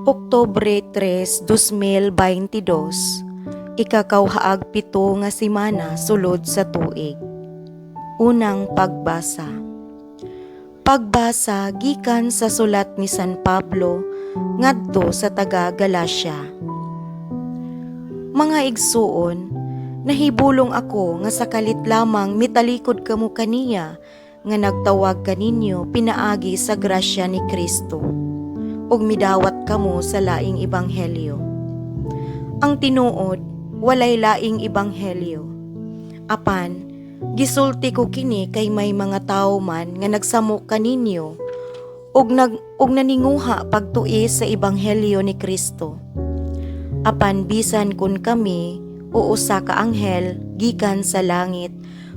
Oktubre 3, 2022, ikakawhaag 7 nga semana sulod sa tuig. Unang pagbasa. Pagbasa gikan sa sulat ni San Pablo ngadto sa taga Galacia. Mga igsuon, nahibulong ako nga sa kalit lamang mitalikod kamo kaniya nga nagtawag kaninyo pinaagi sa grasya ni Kristo ug midawat kamo sa laing ebanghelyo. Ang tinuod, walay laing ebanghelyo. Apan, gisulti ko kini kay may mga tawo man nga nagsamok kaninyo ug naninguha pagtuis sa ebanghelyo ni Kristo. Apan bisan kun kami o usa ka anghel gikan sa langit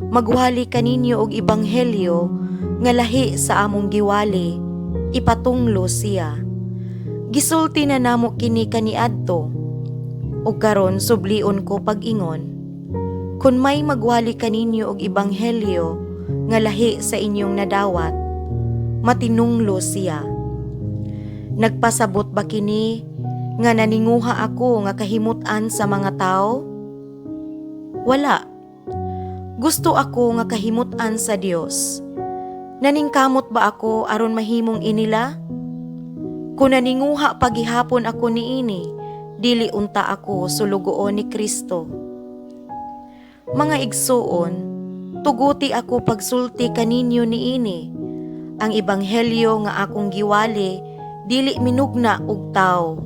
magwali kaninyo og ebanghelyo nga lahi sa among giwali, ipatunglo siya. Gisulti na namo kini kaniadto ug karon sublion ko pag-ingon: Kun may magwali kaninyo og ebanghelyo nga lahi sa inyong nadawat, matinunglo siya. Nagpasabot ba kini nga naninguha ako nga kahimut-an sa mga tao? Wala. Gusto ako nga kahimut-an sa Dios. Naningkamot ba ako aron mahimong inila? Kung naninguha pagihapon ako niini, dili unta ako sulugoon ni Kristo. Mga igsuon, tuguti ako pagsulti kaninyo niini. Ang ebanghelyo nga akong giwali dili minugna og tawo.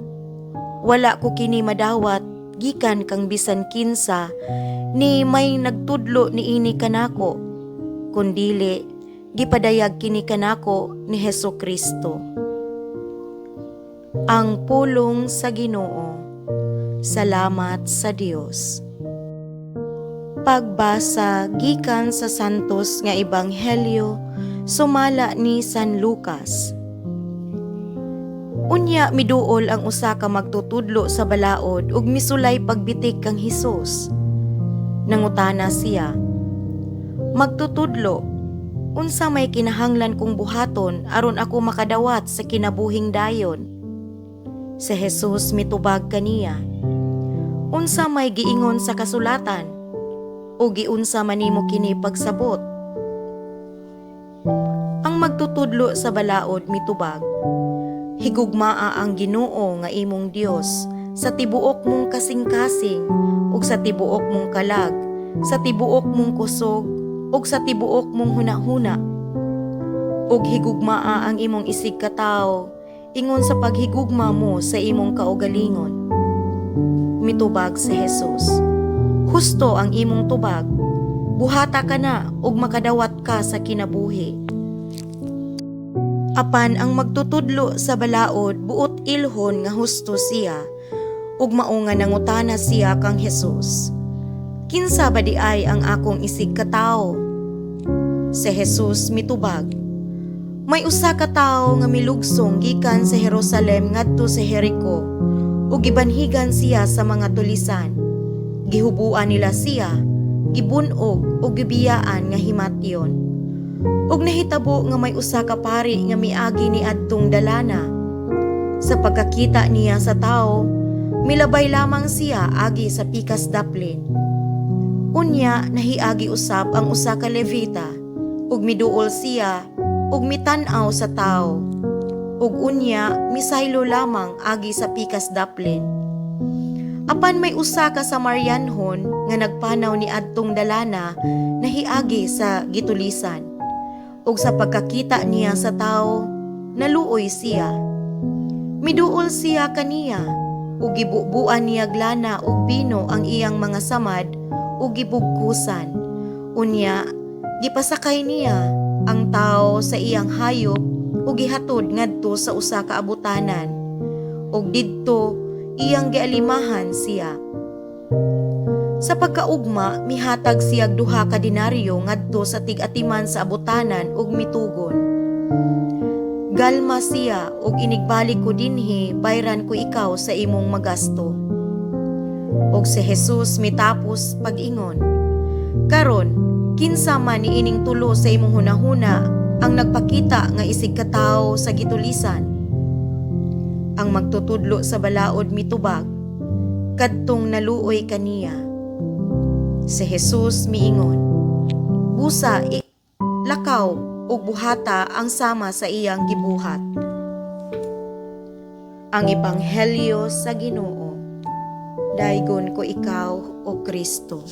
Wala ko kini madawat gikan kang bisan kinsa ni may nagtudlo niini kanako, kundili gipadayag kini kanako ni Hesus Kristo. Ang pulong sa Ginoo. Salamat sa Dios. Pagbasa gikan sa Santos nga Ebanghelyo sumala ni San Lucas. Unya miduol ang usa ka magtutudlo sa balaod ug misulay pagbitik kang Hesus. Nangutana siya, "Magtutudlo, unsa may kinahanglan kong buhaton aron ako makadawat sa kinabuhing dayon?" Si Jesus mitubag kaniya, "Unsa may giingon sa kasulatan? O giunsa man nimo kini pagsabot?" Ang magtutudlo sa balaod mitubag, "Higugmaa ang Ginoo nga imong Dios sa tibuok mong kasing-kasing ug sa tibuok mong kalag, sa tibuok mong kusog ug sa tibuok mong hunahuna. Ug higugmaa ang imong isig katawo ingon sa paghigugma mo sa imong kaugalingon." Mitubag si Jesus, "Husto ang imong tubag. Buhata kana ug makadawat ka sa kinabuhi." Apan ang magtutudlo sa balaod buot ilhon nga husto siya ug mao nga nangutana siya kang Jesus, "Kinsa ba diay ang akong isig katawo?" Si Jesus mitubag, "May usa ka tawo nga milugsong gikan sa Jerusalem ngadto sa Jericho ug gibanhigan siya sa mga tulisan. Gihubuan nila siya, gibun-og ug gibiyaan nga himatyon. Ug nahitabo nga may usa ka pari nga miagi ni adtong dalana. Sa pagkakita niya sa tawo, milabay lamang siya agi sa pikas daplin. Unya nahiagi usab ang usa ka Levita ug miduol siya ug mitan-aw sa tawo. Ug unya misaylo lamang agi sa pikas daplin. Apan may usa ka Samarianhon nga nagpanaw ni adtong dalana nahiagi sa gitulisan. Ug sa pagkakita niya sa tawo, naluoy siya. Miduol siya kaniya ug gibubuan niya lana ug bino ang iyang mga samad ug gibugkusan. Unya gipasakay niya ang tawo sa iyang hayop ug gihatod ngadto sa usa ka abutanan. Ug didto iyang gialimahan siya. Sa pagkaugma, mihatag siyag 2 ka denaryo ngadto sa tig-atiman sa abutanan ug mitugon, 'Galma siya ug inigbalik ko dinhi, bayran ko ikaw sa imong magasto.'" Ug si Jesus mitapos pag-ingon, "Karon, kinsa man niining tulo sa imong hunahuna ang nagpakita nga isig katawo sa gitulisan?" Ang magtutudlo sa balaod mitubag, "Kadtong naluoy kaniya." Si Jesus miingon, "Busa lakaw ug buhata ang sama sa iyang gibuhat." Ang Ebanghelyo sa Ginoo. Daygon ko ikaw, O Kristo.